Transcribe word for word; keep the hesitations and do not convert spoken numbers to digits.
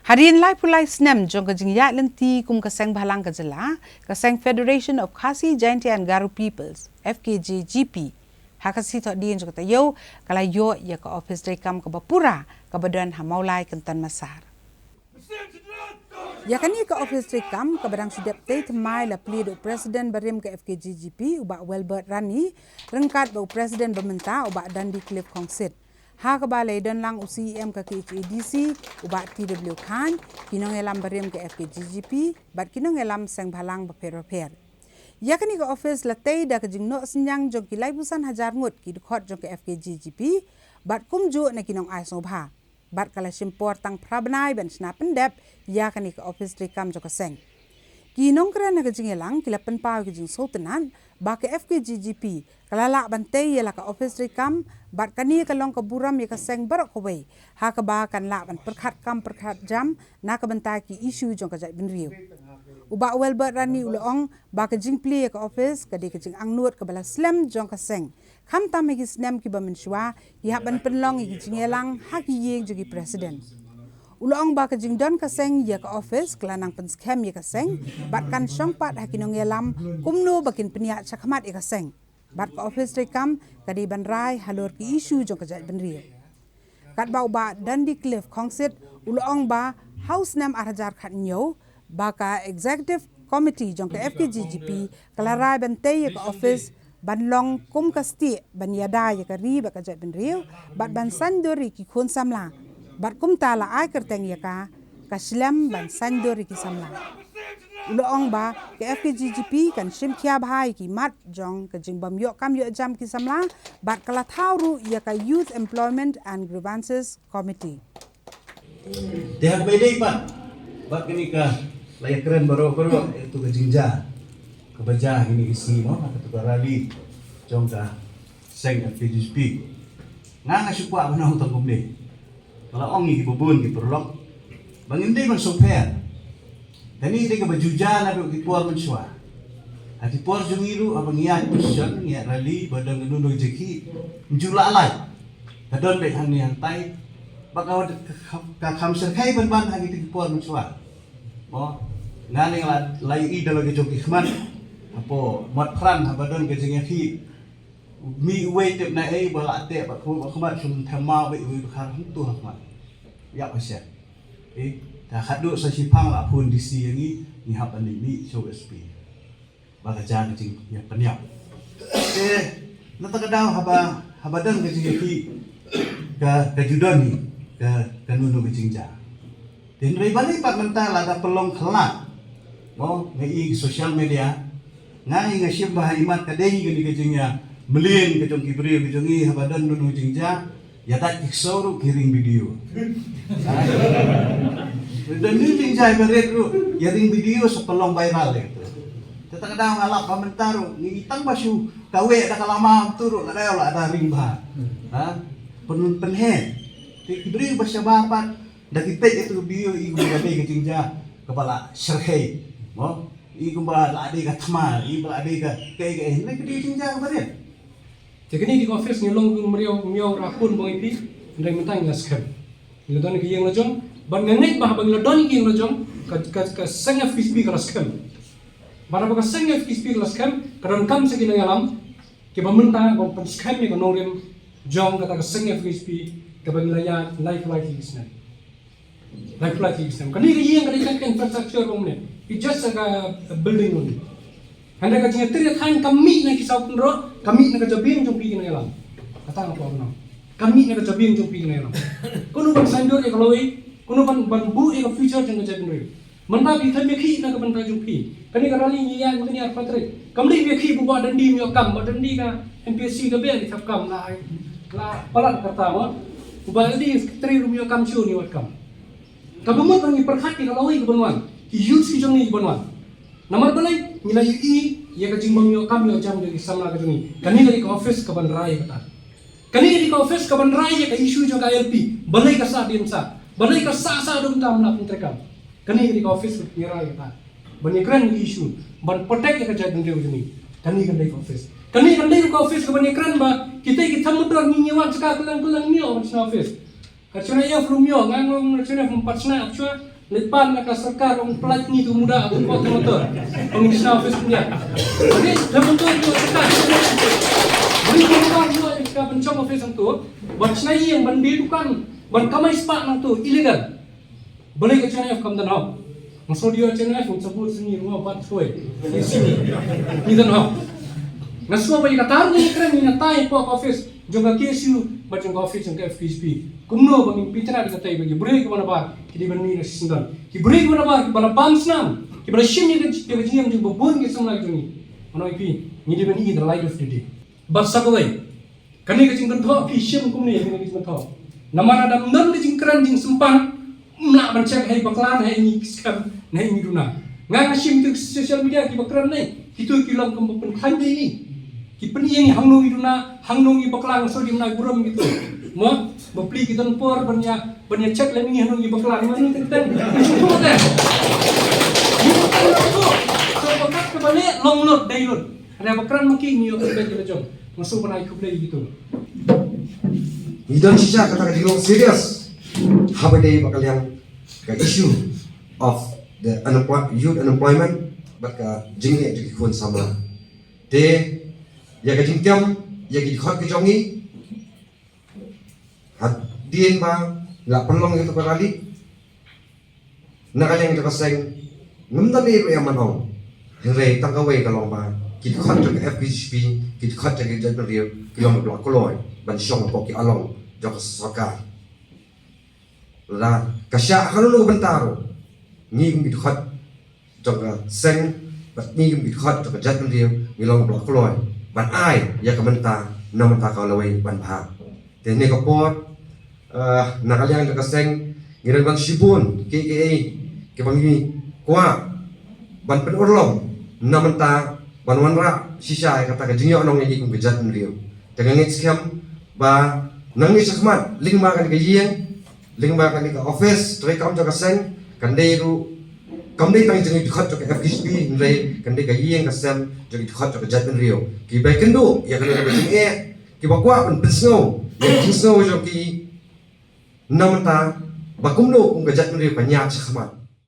Hadien laiphew lai snem jong ka jingïaid lynti kum ka Seng Bhalang ka Jylla, ka Seng Federation of Khasi Jaintia and Garo Peoples, F K J G P, ha ka sngi Thohdieng jong ka taïew, ka la ïoh ïa ka ophis treikam kaba pura kaba don ha Mawlai, Kynton Massar. Ïa kane ka ophis treikam kaba dang shu dep tei thymmai la plie da u President barim ka F K J G P, u Bah Welbert Rani, ryngkat bad u President ba mynta, u Bah Dundee Cliff Khongsit. Ha kaba la ïadon lang u C E M ka K H A D C, u Bah T W Chyne, ki nongïalam barim ka F K J G P, bad ki nongïalam seng bhalang bapher bapher. Ïa kane ka ophis la tei da ka jingnoh synñiang jong ki laiphew san hajar ngut ki dkhot jong ka F K J G P, bad kumjuh na ki nongai sngewbha. Bad ka la shim por tang phra bnai ban shna pyndep ïa kane ka ophis treikam jong ka seng. Ki nongkren ha ka jingïalang ki la pynpaw ïa ka jingsngewtynnat ba ka F K J G P ka la lah ban tei ïa la ka ophis treikam, bad kane ka long ka burom ïa ka seng baroh kawei, ha kaba kan lah ban pyrkhat kam pyrkhat jam na ka bynta ki issue jong ka jaitbynriew. U Bah Welbert Rani u la ong ba ka jingplie ïa ka ophis ka dei ka jingangnud kaba la slem jong ka seng, khamtam ha ki snem kiba mynshuwa ki hap ban pynlong ïa ki jingïalang ha ki ïing jong ki President. U la ong ba ka jingdon ka seng ïa ka ophis ka la nang pynskhem ïa ka seng, bad kan shong pat ha ki nongïalam kumno ba kin pynïaid shakhmat ïa ka seng. Bad ka ophis treikam ka dei ban rai halor ki issue jong ka jaitbynriew. Katba u Bah Dundee Cliff Khongsit u la ong ba ha u snem ar hajar khathynñiew ba ka Executive Committee jong ka F K J G P ka la rai ban tei ïa ka ophis ban long kum ka stieh ban ïada ïa ka ri bad ka jaitbynriew, bad ban saiñdur ïa ki khun samla, bad kumta la ai kyrteng ïa ka, ka shlem ban saiñdur ïa ki samla. U la ong ba ka F K J G P kan shim khia bha ïa ki mat jong ka jingbym ïoh kam ïoh jam ki samla, bad ka la thaw ruh ïa ka Youth Employment and Grievances Committee. Te ha kaba ïadei pat bad kane ka la ïakren baroh baroh, ïa katu ka jingjia kaba jia ha kine ki sngi, mo, ha katu ka rally jong ka seng F K J G P. Nga nga shu kwah ban ong tang kumne. Ka la ong ïa kiba bun ki paralok ba ngim dei ban sngewpher. Kane dei kaba ju jia naduh ki por mynshuwa. Ha ki por jong ngi ruh haba ngi ïaid position, ngi ïaid rally, ba don kano kano ka jingkhih, ym ju lah lait. Ka don beit hangne hangtai. Ba ka, ka, ka kham shyrkhei ban ban ha kitei ki por mynshuwa. Mo, nga ne nga la, la ïohi da la ka jong ki khmat. Hapoh Motphran haba don ka jingïakhih, mih uwei tip na ei ba la teh bad khmut bad khmat, shu them maw beit uwei ba khar hangto ha khmat. Ïap ha shet. Eh, ta khadduh sa shiphang la phone D C ïa ngi, ngi hap ban leit mih sha u S P ba ka jia ka jingïapynïap. Te na kata ka daw haba, haba don ka jingïakhih, ka, ka ju don hi ka, kano kano ka jingjia. Te hynrei balei pat mynta lada pynlong khlad, mo, nga ïohi ki social media, nga ïohi, nga shim ba ha i mat ka dei kane ka jingïamlien ka jong ki briew ka jong ngi haba don kano kano jingjia, ïa dat ki ksew ruh ki ring video. Ha? Don kano jingjia iba rit ruh ïa ring video sa pynlong viral ïa kata. Te kata ka daw nga lap ba mynta ruh ngi tang ba shu kaweh da ka lama tu ruh lada ïa lada ring bha. Ha? Pyn, pynheh. Te ki briew ba shabar pat da ki peit ïa katu ka video, i kumba ka dei ka jingjia kaba la shyrkhei, mo, i kumba la dei ka thma, i ba la dei ka, ka, ka, hynrei ka dei ka jingjia kaba rit. Te kane dei ka office ngi long kum mriaw, mriaw ra khun bong i phi, hynrei mynta ngi la skhem. Ngi la don ka ïing la jong, bad nga ngeit ba haba ngi la don ka ïing la jong, ka, ka, ka seng F K J G P ka la skhem. Bad haba ka seng F K J G P ka la skhem, ka donkam sa ki nongïalam kiba mynta ban pynskhem ïa ka nongrim jong kata ka seng F K J G P kaba ngi la ïaid laiphew lai tylli ki snem. Laiphew lai tylli ki snem. Kane ka ïing ka dei ka infrastructure ba mynne. It's just a building only. Hynrei ka jingïatrei ïathaiñ ka mih na ki saw kynroh, ka mih na ka jabieng jong phi ki nongïalam. Kata nga kwah ban ong. Ka mih na ka jabieng jong phi ki nongïalam. Kumno ban saiñdur ïa ka lawei, kumno ban, ban buh ïa ka future jong ka jabieng. Mynta phi khlem ïakhih na ka bynta jong phi. Kane ka rally ngi ïaid mynta ar phew tarik. Kam dei ïakhih ba u Bah Dundee um ïoh kam, Bah Dundee ka M P S C ka beh, ki thep kam la, la palat ka rta mo. U Bah Dundee secretary ruh um ïoh kam shuh, ngi wad kam. Kaba mut ba ngi pyrkhat ïa ka lawei kaban wan, ki youth ki jong ngi kiban wan. Namar balei? Ngi la ïohi ïa ka jingbym ïoh kam ïoh jam jong ki samla ka jong ngi. Kane ka dei ka office kaban rai ïa kata. Kane ka dei ka office kaban rai ïa ka issue jong ka I L P. Balei ka sah dien sah, balei ka sah sah dum tam la pyntreikam. Kane ka dei ka office ka ngi rai ïa ka, ban ïakren ïa ka issue, ban protect ïa ka jaitbynriew jong ngi. Kane ka dei ka office. Kane ka dei ka office kaban ïakren ba kita ki tham motor ngi, ngi wan sha ka kylleng kylleng ngi wan sha office. Ka chuna ïa from ïa nga ngong na chuna from pat chuna chuna. Lepan na ka sorkar ong plat ni tu muda aku kok tu motor. Pengin chuna office punya. Jadi dah motor tu sorkar. Jadi motor tu ka pencong office tu. Buat chuna yang ban bi dukan ban kamai spa nang tu illegal. Balei ka chuna ïa kam dan hau. Nga shu dei channel F, nga shu sini ruh pat soi. Ni sini. Ni dan hau. Nga shu ba ïa kata ni kren ni na tai pok office jong ka K S U bad jong ka office jong ka F K J P. Kumno ba ngin pynthikna da kata ba ki briew kiba nabar ki dei ban mih na shisien. Ki briew kiba nabar kiba la bam snam kiba la shim ïa ka jingim jong ba bun ki samla jong ngi. Ano ipi ngi dei ban i the light of the day. Bad sa kawei. Kane ka jingkynthoh phi shim kumne kane ka jingkynthoh. Namar lada ym don ka jingkren jingsympat, ym lah ban check hei bakla na hei ngi skhem na hei ngi duna. Nga nga shim tu social media kiba kren ne, kitu ki long kum ba pynkhlaiñ dei ngi. Ki pyni ngi hangno ngi duna, hangno ngi bakla, nga shu dei mna burom kitu. Mo, bapli ki don por ban ïa, ban ïa check lem ngi hangno ngi bakla, ngi manu teng teng. Ngi shu tu te. Ngi shu tu. So bakat kaba ne long lut dei lut. Hynrei ba kren ma ki ngi ïoh ka beit ka jong. Nga sngewbha ban ai khublei ïa kito. Ngi don shisha kata ka jinglong serious. Haba dei ba ka liang ka issue of the unemploy-, youth unemployment bad ka jingeh jong ki khun samla. Te ïa ka jingtiam ïa ki dkhot ki jong ngi. Hadien ba la pynlong ïa ka rally na ka liang jong ka seng, ngam da leh ruh ïa man ong. Hynrei tang kawei ka long ba ki dkhot jong ka F K J P, ki dkhot jong ka jaitbynriew ki long ba la kloi ban shong hapoh ki along jong ka sorkar. Lada ka shah ha kano kano ka bynta ruh, ngi kum ki dkhot jong ka seng bad ngi kum ki dkhot jong ka jaitbynriew ngi long ba la kloi ban ai ïa ka mynta na mynta ka lawei ban bha. Te ne ka por, eh, na ka liang jong ka seng ngi don bad shibun kiei kiei kiba ngi kwah ban pynurlong na mynta ban wanrah shisha ïa kata ka jingïoh nong ïa ngi kum ka jaitbynriew. Te nga ngeit skhem ba nangne shakhmat lyngba kane ka ïing, lyngba kane ka office treikam jong ka seng, kan dei ruh kam dei tang jong ki dkhot jong ka F K J P, hynrei kan dei ka ïing ka sem jong ki dkhot jong ka jaitbynriew. Kiba ïakynduh ïa kane ka jingeh, kiba kwah ban pynsngew ïa ka jingsngew jong ki na mynta ba kumno kum ka jaitbynriew ka ñiad shakhmat.